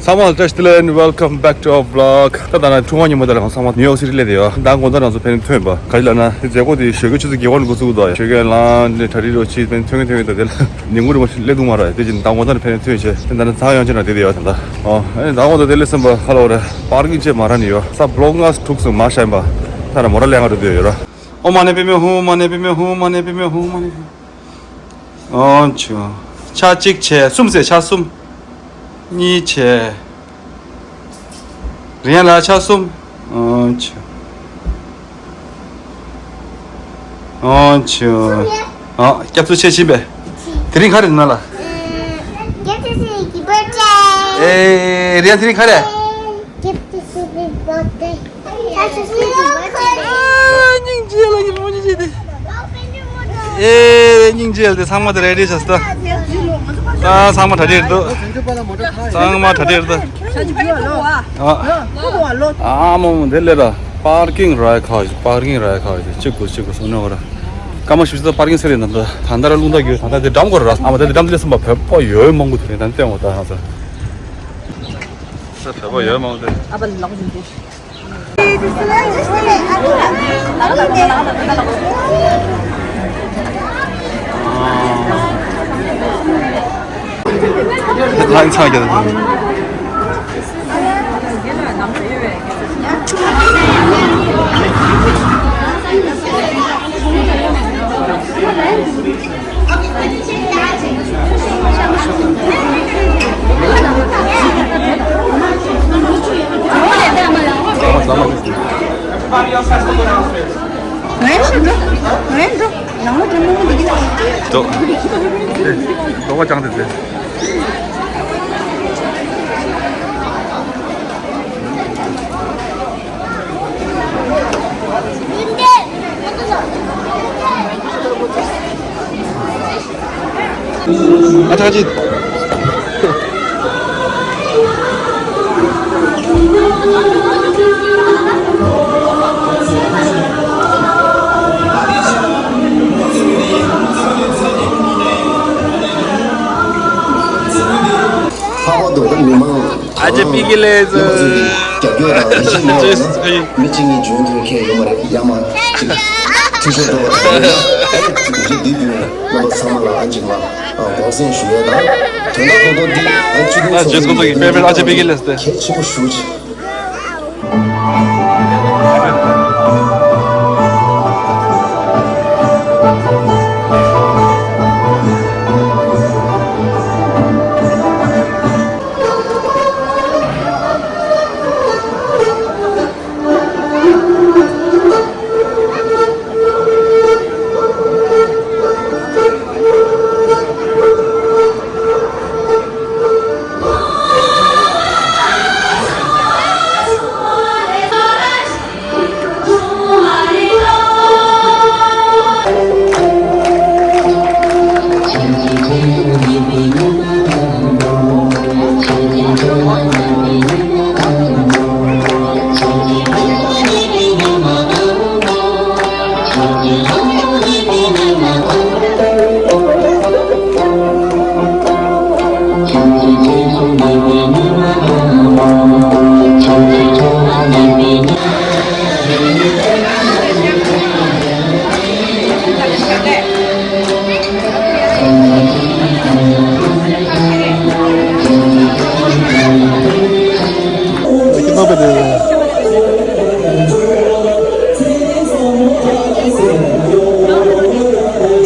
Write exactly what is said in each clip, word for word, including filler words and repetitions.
ཚང་མ་ལ་བཀྲ་ཤིས་བདེ་ལེགས། Welcome back to our vlog. ད་ལྟ་ན་ཐུའུ་བྷ་ཉིན་མོ་ད་ལ་ཚང་མ་ནིའུ་ཡོག་སི་ཊི་སླེབས་བསྡད་ཡོད། ད་དགོང་དག་ང་ཚོ་ཕན་ཐོན་པ་ག་ཅི་ལབ་ན། དེ་མཛད་སྒོ་དེ་ཞོགས་ཀས་ཆུ་ཚོད་བརྒྱད་པ་ནས་འགོ་ཚུགས་འདུག་ཞོགས་ཀས་ལངས་ནས་གྲ་སྒྲིག་རོགས་བྱེད། ཕན་ཐོན་གི་ཐོན་གི། ད་དེ་ལ་ཉིན་གུང་རིང་མོ་སླེབས་འདུག་མ་ར། དེ་བཞིན་ད་དགོང་དག་ནས་ཕན་ཐོན་བྱས། ད་ལྟ་ན་ཚང་ཡང་ཅི་ན་བསྡད་བསྡད་ཡོད། ད་ལྟ་ཨོ་ཨེ་ད་དགོང་དག་དེ་སླེབས་ཟིན་པ་ཁ་ལོ་རེ་པར་ཀིང་ཅེས་མ་ར་ནི་ཡོད། ས་བློ་ངར་འཁྲུག་སོང་མ་ཤེས་པ། ད་ར་མོ་ར་ལས་ང་འགྲོ་བསྡད་ཡོད་ར། ཨོཾ་མ་ཎི་པདྨེ་ཧཱུྃ། མ་ཎི་པདྨེ་ཧཱུྃ། མ་ཎི་པདྨེ་ཧཱུྃ། མ་ཎི་པདྨེ་ཧཱུྃ། ཨོ་ཆུ། ཆ་གཅིག་བྱས། གསུམ་ཟེར། ཆ་གསུམ། གཉིས་བྱས། རིན་ལ་ཆ་གསུམ། ཨོ་ཆུ། ཨོ་ཆུ། ཨོ་སྐྱབས་འཚོ་ཆེ་ཕྱིན་པས། དེ་རིང་ག་རེ་ན་ལ། Give this is your birthday. ཨེ་རིན་དེ་རིང་ག་རེ། Give this is your birthday. སྙིང་རྗེ་ལ་ཉིན་མོ་ཉིན་རྗེ་དེ། ཨེ་སྙིང་རྗེ་ལ་དེ་ཚང་མ་དེ་རེ་ཌི་བྱས་སོང་། ད་ཚང་མ་གྲ་སྒྲིག་འདུག་ཚང་མ་གྲ་སྒྲིག་འདུག་ཨ་མོ་མོ་དེ་ལས་ར། པར་ཀིང་ར་ཁ་ཅིག་པར་ཀིང་ར་ཁ་ཅིག་གཅིག་དགོས་གཅིག་དགོས་སོང་ནོ་ར། སྐར་མ་བཞི་བཅུ་ད་པར་ཀིང་ཟེར་རེད། ད་ད་ད་ར་རླུང་རྟ་རྒྱུག་ད་ད་དེ་འགྲམ་སྐོར་ར། ཨ་མ་ད་དེ་འགྲམ་དེ་སླེབས་སོང་པ། བོད་པ་ཡོད་མང་པོ་དེ་རེད། ད་བསྟན་འོ་ད་ཧ་ས། ས་བོད་པ་ཡོད་མང་པོ་དེ། ལྷང་ཚང་རྒྱ། ང་ཡང་ཤི་འགྲོ། ང་ཡང་འགྲོ། ནང་ལ་འགྲོ་མི་མི་འདུག་གི་ལ། འགྲོ། འགྲོ་བ་ཅང་དེ་ཚེ། ཨ་ཐག་ཅིག་ལྷག་པར་དུ་མི་མང་ཨ་ཅེ་པི་ཀི་ལེ་ཟེར། རྒྱབ་སྐྱོར་དང་རེ་ཞིག་མེད་པ་ན་མི་གཅིག་གཉིས་འཇོན་ཐུབ་མཁན་ཡོད་མ་རེད། ཡ་མ་གཅིག་འཐུས་ཤོར་འགྲོ་བ་དང་། ཡིན་ན་ཨ་ནི་གཅིག་འདི་བརྒྱུད་ནས་རྣམ་པ་ཚང་མ་ལ་ཨ་འཇིགས་མ་དགོངས་སེལ་ཞུ་ཡས་དང་། དོན་དག་ཏོག་ཏོག་འདི་ཨ་སྤྱི་ཁོག་ཨ་ཚོགས་ཀྱི་ལས་དོན་འདི་ཨ་ཅེ་པི་ཀི་ལེ་ཟེར། གལ་ཆེན་པོ་ཞེ་པོ་ཅིག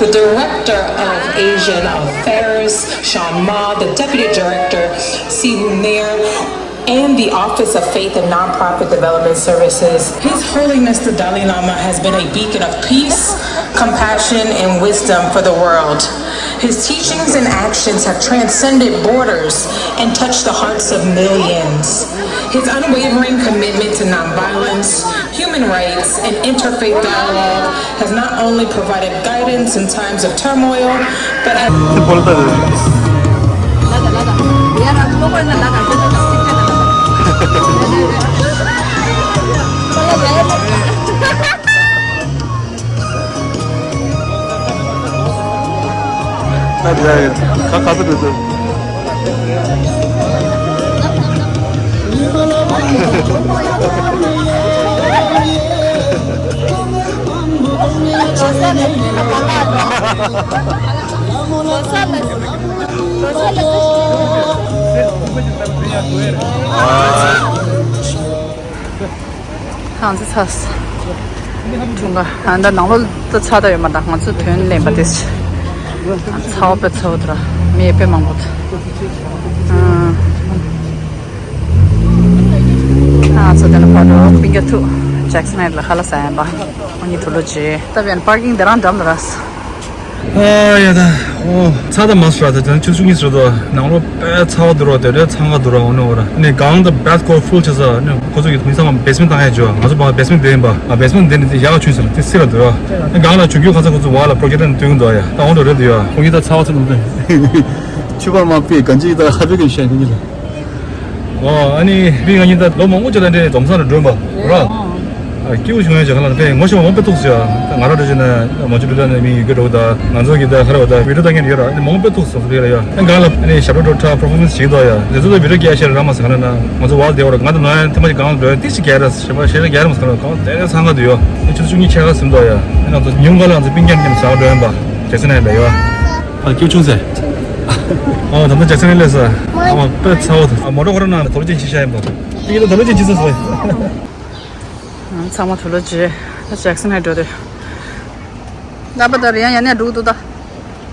The director of Asian Affairs, Shan Ma, the deputy director, Siwoo Nair, and the Office of Faith and Nonprofit Development Services. His Holiness the Dalai Lama has been a beacon of peace, compassion, and wisdom for the world. His teachings and actions have transcended borders and touched the hearts of millions. His unwavering commitment to nonviolence, human rights, and interfaith dialogue has not only provided guidance in times of turmoil, but has ཁ་ཁ་ཚ་འདུག་ཚ། ང་ཚོ་ཚར་སོང་། འཁྲུངས་སྐར་ཨ་ད་ནང་ལོགས་ད་ཚར་ད་ཡོད་མ་ད། ང་ཚོ་དོན་ལེན་པ་དེ་ཚར་བ་དཔེ་ཚར་བ་འདུག་ར། མི་དཔེ་མང་པོ་འདུག་ཨ་ང་ཚོ་དེ་ནས་ཕར་འགྲོ། སྤུན་ཀྱག་ཐུག་ཇེག་སན་ཧའེཊ་ལ་ཁ་ལག་ཟ་ཡིན་པ། ཁོང་གཉིས་དུག་ལོག་བྱས། ད་བན་པར་ཀིང་དེ་རང་འགྲམ་ལ་ར། ཨ་ཡ་ད། ཨོ་ཚར་ད་མ་སོང་ར། ད་ཆུ་ཚོད་གཉིས་སུ་རེད་དོ། ནང་ལོགས་དཔེ་ཚ་བ་འདུག་ར། དེ་འདྲའི་འཚང་ཁ་འདུག་ར། འོ་ནི་འོ་ར། ཨ་ནི་གང་ད་བེད་ཀོ་ཕུལ་བྱས་ས། ཨ་ནི་ཁོ་ཚོ་གི་མི་ཚང་མ་བེ་སི་མེན་ཊི་བཏང་ཡ་བྱོས། ང་ཚོ་ཕར་བེ་སི་མེན་ཊི་དེ་ཡིན་པ། ཨ་བེ་སི་མེན་ཊི་དེ་ནི་དེ་ཡག་ག་བྱུང་ཟེར་དེ་སི་ར་འདུག་ར། ཨ་གང་ལ་བྱུང་རྒྱུ་ཁ་ཚ་ཁོ་ཚོ་བ་ལ་པོ་རོ་ཇེག་ཊར་ནང་སྟོན་གི་འདུག་ཡ། ད་འོ་འདྲ་རེད་འདུག་ཡ། ཁོ་གཉིས་ད་ཚ་བ་ཚ་འདུག་འདུག་ཆུ་བ་མ་པི་གང་ཅི་ད་ཧ་པི་གི་ཤན་ཁོ་གཉིས་ལ། ཨོ་ཨ་ནི་པི་ང་གཉིས་ད་ལོ་མང་པོ་ཅིག་ལ་འདྲེ་དོམ་ས་ལ་འགྲོ་བ་ར། ཨ་སྐྱིད་པོ་བྱུང་ཡ་ཅིག་ག་ལ་ཕེ་ངོ་ཤེས་པ་མང་པོ་ཐུག་སོང་ཡ། ང་རང་འདྲ་བྱས་ན་མ་ཅུ་ལི་ལ་ནས་མི་ཡི་གེ་འགྲོ་གི་ད། ང་ཚོ་གི་ད་ཧ་ར་བ་ད་བི་ཌིའོ་ལྟ་མཁན་ཡོད་ར། ཨ་ནི་མང་པོ་ཐུག་སོང་ཟེར་ཡ། ཨ་གང་ལ་ཨ་ནི་ཞབས་བྲོ་འགྲོ་ཁྲ་པར་ཕོར་མན་སི་བྱེད་ཀྱི་འདུག་ཡ། དེ་ཚོ་ད་བི་ཌིའོ་རྒྱག་ཤེས་ར་མ་ཟེར་ག་ལ་ན། ང་ཚོ་བ་དེ་བར་ང་དང་ནོར་ཡ་ཐེངས་མ་ཅིག་གང་ལ་འགྲོ་ཡ་ཏི་ཞིག་རྒྱག་ར་ཞེས་པ་ཞེས་ར་རྒྱག་ར་མ་ཟེར་ག་ལ་གང་དེ་ཚང་ག་འདུག་ཡ། ཨ་ཆུ་ཚོད་བཅུ་གཉིས་ཕྱེད་ཀ་ཟིན་འདུག་ཡ། ཨ་ང་ཚོ་ཉུང་ག་ལ་ང་ཚོ་སྤུན་ཀྱག་མཉམ་ཟ་བར་འགྲོ་ཡིན་པ། ཇེག་སན་ཧའེཊ་ལ་ཡོད། ཨ་སྐྱིད་པོ་བྱུང་ཟེར། ཨ་ད་ལྟ་ཇེག་སན་ཧའེཊ་ལ་ཟ། ཨ་མ་དཔེ་ཚ་བོ་འདུག་ཨ་མོ་ཊ་ཁོ་རང་ནང་ལ་དོ་ལོ་ཅན་ཤི་ཤ་ཡིན་པ། ཡིན་ན་དོ་ལོ་ཅན་ཅི་ཟ་ཟ། ཚང་མ་དུག་ལོག་བྱས། ད་ཇེག་སན་ཧའེཊ་འགྲོ་དུས། ད་པ་ད་རེ་ཡང་ཡ་ནས་འགྲོ་གི་འདུག་ད།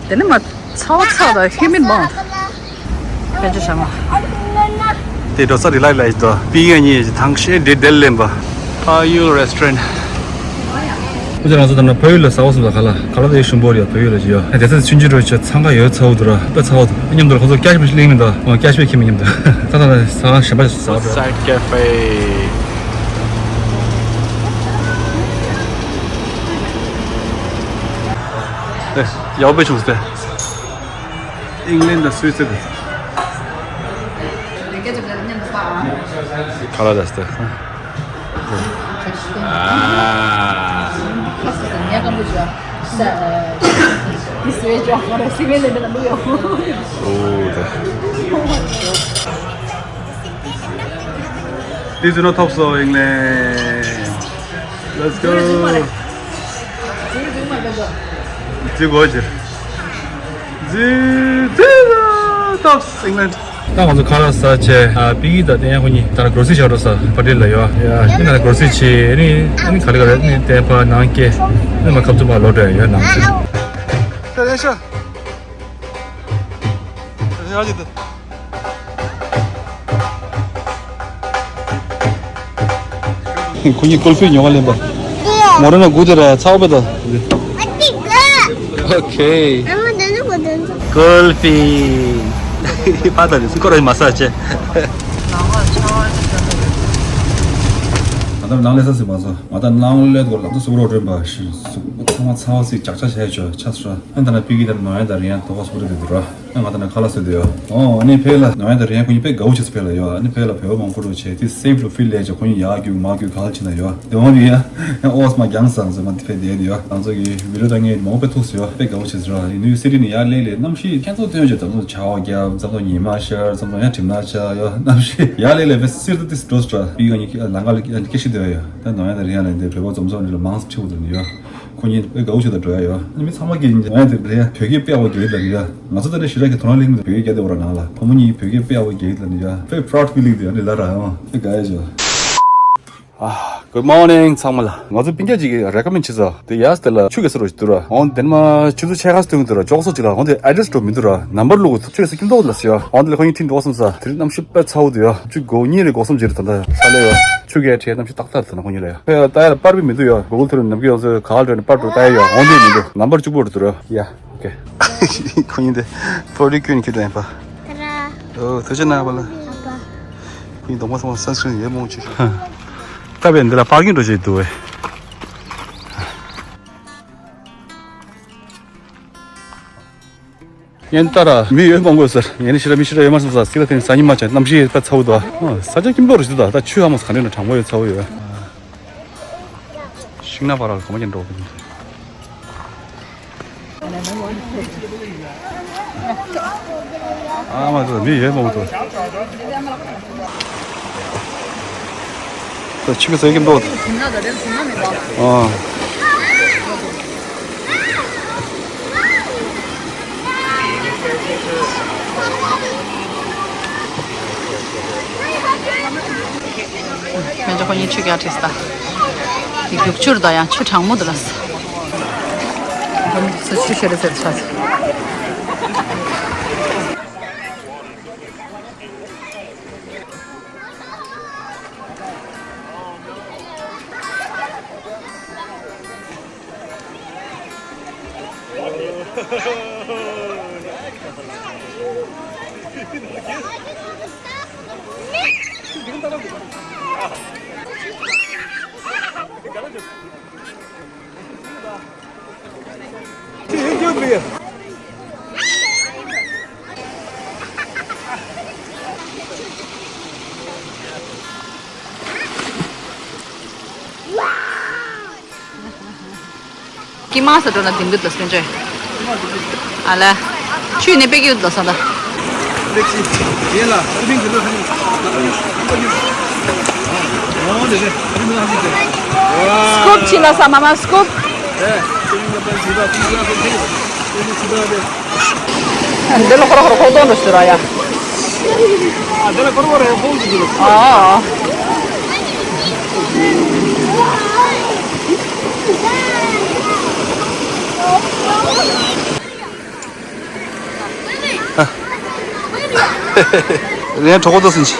དེ་ནས་མ་ཚ་བ་ཚ་ད་ཧི་མིད་མང་། ཕན་ཆད་བྱ་མ། དེ་འགྲོ་ས་རི་ལ་ལ་ཡིན་ད། པི་ཡ་གཉིས་ཐང་ཤེས་འདྲེ་དེ་ལེན་པ། ཕ་ཡུལ་རེ་སི་ཊོ་རེན་ཊི། ཁོ་ཚོ་རང་ཚོ་ད་ན་བལ་ཡུལ་ལ་ཟ་བ་སོང་ད། ག་ལ་ག་ལ་དེ་ཞིམ་པོ་རེད་ཡ། བལ་ཡུལ་ལ་ཅི་ཡ། དེ་ཚོ་ཆུང་ཆུང་འགྲོ་ཆ་འཚང་ཁ་ཡོད་ཚ་བོ་འདུག་ར། དཔེ་ཚ་བོ་འདུག་མཉམ་དུ་ཁོ་ཚོ་ཀེ་ཤི་པེ་ཤི་ལེན་མི་འདུག་ཨོ་ཀེ་ཤི་པེ་ཁྱེར་མི་མཉམ་དུ། ད་ད་ན་ཟ་ཞིམ་པ་ཞིག་ཟ་བ་འགྲོ། ཡག་པོ་བྱུང་སྟེ། ཨིང་ལན་དང་སུད་སི་དང་། ཁ་ལག་དང་སྟེ། ཨ། ཨོ་ད། འདི་ཚོ་ནོ་ཐོབ་སོ་ཨིང་ལན། Let's go. འཛུལ་དགོས་ཕྱིར། འཛུལ་འཛུལ་ཐོབ་ཨིང་ལན། ད་ང་ཚོ་ཁ་ལག་ཟ་བྱས། ཨ་པི་ཀི་དང་ཏན་ཡ་ཁོ་གཉིས་ད་གྲོ་སི་བྱ་འགྲོ་ས་པར་ཊི་ལ་ཡོད། ཡ་ཨ་ནི་ད་གྲོ་སི་བྱས། ཨ་ནི་ཨ་ནི་ག་ལེ་ག་ལེ་ཨ་ནི་ཏན་ཕ་ནང་སྐྱེ། ཨ་ནི་མ་ཁབ་ཏུ་མ་ལོ་འདྲ་ཡོད་ནང་སྐྱེ། ད་ཡ་ཤ། ད་ཡ་ཅི་ད། ཁོ་གཉིས་ཀུལ་ཕི་ཉོ་ག་ལེན་པ། མོ་རེ་ན་གུ་དེ་ར་ཚ་བོ་པེ་ད། ཨོ་ཁེ། ཀུལ་ཕི། ཕ་ད་ནི་སུ་ཁོ་ར་མ་ས་ཆེ། ང་ད་ནང་ལས་ས་སི་མ་ས། ང་ད་ནང་ལས་དགོས་ལག་ཏུ་སུ་རོ་རེན་པ་ཤི་སུ་ཚང་མ་ཚ་བོ་སི་ཅག་ཅག་བྱས་ཆོག་ཆ་སུ་ར། ཨན་ད་ན་པི་ཀི་ད་ནོ་ཡ་ད་རི་ཡ་དོ་ག་སུ་རེ་དེ་དུ་ར། ང་ད་ནི་ཁ་ལག་ཟ་འདོད་ཡོད། ཨོ་ཨ་ནི་ཕེ་ལ་ནོ་ཡ་དང་རི་ཡན་ཁོ་གཉིས་དཔེ་དགའ་བོ་བྱས་སོང་ཕེ་ལ་ཡོད། ཨ་ནི་ཕེ་ལ་བོད་པ་མང་པོ་འགྲོ་བྱས་དེ་སེབ་ལོ་ཕིལ་ལས་བྱས་ཁོ་གཉིས་ཡར་རྒྱུག་མར་རྒྱུག་ག་ལ་བྱེད་ན་ཡོད། དེ་འོང་རི་ཡ་ཨོ་སི་མ་རྒྱང་སང་ཟེར་མ་དེ་ཕེ་དེ་ནི་ཡོད། ང་ཚོ་གི་བི་ཌིའོ་ལྟ་མཁན་མང་པོ་དཔེ་ཐུག་སོང་ཡོད། དཔེ་དགའ་བོ་བྱས་སོང་ར། ཡིན་ནུས་སི་ཊི་ནི་ཡར་སླེབས་ལས་གནམ་གཤིས་ཁྱེད་ཚོ་ཐོན་བྱས་འཛམ་ཚོ་བྱ་བ་རྒྱབ་འཛམ་ཚོ་ཉི་མ་ཤར་འཛམ་ཚོ་ཡང་གྲིབ་ནག་ཤར་ཡོད། གནམ་གཤིས་ཡར་སླེབས་ལས་ཕེ་སིར་ཏུ་ཏིས་འགྲོ་སོང་ར། པི་ག་གཉིས་ལང་ཀ་ལ་སྐད་ཤི་དེ་ཡོད། ད་ནོ་ཡ་དང་རི་ཡན་ལ་འདི་བོད་པ་འཛོམས་ཚོགས་འདི་ལ་མང་ཆེ་བོ་དེ་ནི་ཡོད། ཁོ་གཉིས་དཔེ་དགའ་བོ་བྱས་ད་འགྲོ་ཡ་ཡོད། ཨ་ནི་མི་ཚང་མ་གིས་ང་ཡང་དེ་རེད་ཡ། བོད་སྐད་དཔེ་ཡག་པོ་རྒྱག་གི་ལབ་ནི་ཡ། ང་ཚོ་ད་ནི་ཞེ་དྲག་གི་དོ་སྣང་སླེབས་མི་འདུག་བོད་སྐད་རྒྱག་བསྡད་པ་ར་ནང་ལ། ཕོ་མོ་གཉིས་བོད་སྐད་དཔེ་ཡག་པོ་རྒྱག་གི་ལབ་ནི་ཡ། དཔེ་proud feeling དེ་ཡ་ནི་ལ་ར་ཡང་དཔེ་དགའ་ཡ་བྱས། ཨ། Good morning ཚང་མ་ལ། ང་ཚོ་སྤུན་ཀྱག་ཅིག་གིས་recommend བྱས་ས་དེ་ཡ་སྟེ་ལ་ཆུ་གེ་ས་རོ་ཞིག་འདུག་ར། འོན་དེ་མ་ཆུ་ཚོད་ཕྱེད་ཀ་སྟོན་གི་འདུག་ར། ཅོག་སོ་ཅིག་ལ་འོན་དེ་address འགྲོ་མི་འདུག་ར། ནམ་བར་བླུག་གི་ཆུ་གེ་ས་ཀིམ་ཏོག་ལ་སི་ཡ། འོན་དེ་ལ་ཁོ་གཉིས་ཁྲིད་འགྲོ་སོང་ས་དེ་རིང་གནམ་གཤིས་དཔེ་ཚ་བོ་འདུག་ཡ། ཆུ་སྒོ་གཉིས་རེ་སྒོ་གསུམ་ཅིག་རེ་ད་ལྟ་ས་ལེ་ཡ། ཆུ་གེ་ཁྲལ་གནམ་གཤིས་ཏག་ཏག་རེད། ད་ལྟ་ཁོ་གཉིས་ལ་ཡ་ཕེ་ད་ཡ་ལ་པར་པི་མི་འདུག་ཡ། Google དེ་རུ་ནམ་གི་ཡོང་ས་ག་ལ་འགྲོ་ནས་པར་འགྲོ་ལྟ་ཡ་ཡོད། འོན་དེ་མི་འདུག་ནམ་བར་གཅིག་པོ་རེད་འདུག་ར་ཡ། ཨོ་ཁེ། ཁོ་གཉིས་དེ་ཕོ་རི་ཀུན་ཁྱེར་འགྲོ་ཡིན་པ། ཨོ་ཐུགས་རྗེ་གནང་བ་ལ། ཁོ་གཉིས་གདོང་པ་ཚང་མ་sunscreen ཡོད་མོ་ཆེ། ད་བས་འདི་ལ་པར་ཀིང་འགྲོ་བྱེད་འདུག་བས། ཡན་ཏ་ར་མི་ཡོད་མང་པོ་ཟེར། ཡན་ཤི་ར་མི་ཤི་ར་ཡོད་མ་སོང་ས་སི་ལ་ཐེན་ས་ཉི་མ་ཅན་གནམ་གཤིས་ད་ཚ་བོ་འདུག་ཨ་ས་ཆ་ཀིམ་པོ་རུ་ཞིག་འདུག་ད་ཆུ་ཧ་མ་ས་ག་འདྲ་ན་གྲང་མོ་ཡོད་ཚ་བོ་ཡོད། ཤིང་ནགས་བར་ལ་གོམ་པ་ཅན་འགྲོ་གི། ཨ་མ་ཚོ་མི་ཡོད་མང་པོ་འདུག་ཆུ་གི་ཟེར་གྱི་འདུག་ཨ། མེ་ཇོ་ཁོ་གཉིས་ཆུ་རྒྱག་བྲིས་ད། དེ་རྒྱུག་ཆུར་ད་ཡང་ཆུ་གྲང་མོ་འདུག་ལ། སུ་ཆུ་ཤེས་རེད་ཟེར་ཆ། ཀི་མ་ས་འགྲོ་ན་དིམ་གི་འདུག་སེ་ཅོས། ཨ་ལ། ཆུ་ནི་པེ་གི་འདུག་ས་ད། སྐུབ་ཕྱིན་ན་ས་མ་མ་སྐུབ། འདི་ལ་ཁོ་ར་ཁོ་ར་ཁོག་སྟོང་འགྲོ་ཟེར་ར་ཡ། ཨ། རེན་གྲོགས་པོ་ཚོ་སིན་ཆི།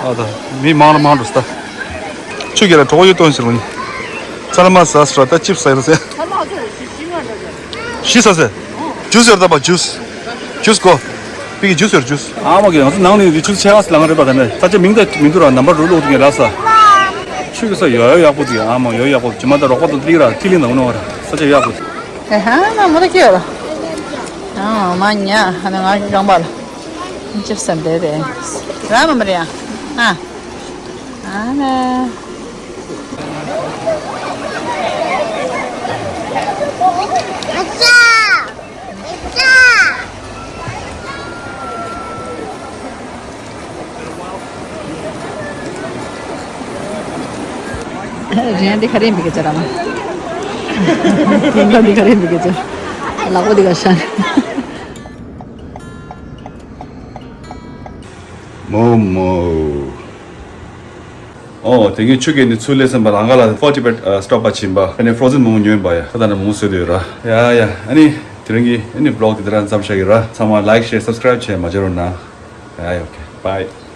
ཨ་ད། མི་མང་ལ་མང་འགྲོ་ས་ད། ཆུ་རྒྱལ་ལ་གྲོགས་པོ་ཡོད་དོན་ཟེར་བ་ནི། ཚ་ལ་མ་ཟ་ཟེར་བ་ད་ཅིབ་ཟ་ཡོད་ཟེར། ཤི་ས་ཟེར། ཇུས་ཡོད་ད་པ་ཇུས། ཇུས་གོ། པི་གི་ཇུས་ཡོད་ཇུས། ཨ་མ་གི་ང་ཚོ་ནང་ནས་རི་ཆུ་ཆེ་བ་ལ་ང་རེད་པ་ད་ནས་ས་ཆ་མིང་ད་མི་འདུག་ར་ནམ་པར་རུ་ལོག་ཏུ་ངས་ལ་ས། ཆུ་གི་ས་ཡོད་ཡོད་ཡག་པོ་དེ་ཨ་མ་ཡོད་ཡག་པོ་ཇི་མ་ད་རོགས་པ་དང་ཏི་ར་ཏི་ལི་ནང་ནོ་ར་ས་ཆ་ཡག་པོ། ཨེ་ཧ་ན་མོ་ད་ཁྱོད་ར། ཨ་མ་ཉ་ཧ་ན་ང་རང་པ་ལ། ཅིབ་སམ་དེ་དེ། ར་མ་མ་རེ་ཨ། ཨ་ན། རེད་འདི་ག་རེ་ཡིན་པའི་སྐད་ཆ་ར་མ། འདི་ག་རེ་ཡིན་པའི་སྐད་ཆ། ལག་པ་འདི་ག་ཤ། མོ་མོ། ཨོ་དེ་གིན་ཆུ་རྒྱལ་ནས་ཚུར་སླེབས་ཟིན་པ་ལ་ཨང་ག་ལ་ཕོར་ཊི་བེད་སི་ཊོབ་པ་ཕྱིན་པ་ཨ་ནི་ཕོ་རོ་ཟན་མོ་མོ་ཉོས་པ་ཡ་ད་ད་ནི་མོ་མོ་བཟོས་དུས་ར་ཡ་ཡ་ཨ་ནི་དེ་རིང་གི་ཨ་ནི་བི་ལོག་དེ་དེ་རང་མཚམས་བཞག་གི་ར་ཚང་མ་ལའིཀ་ཤེར་སབ་སི་ཀ་རའིབ་བྱས་མ་བརྗེད་རོགས་གནང་། ཡ་ཡ་ཨོ་ཁེ་བྷའི།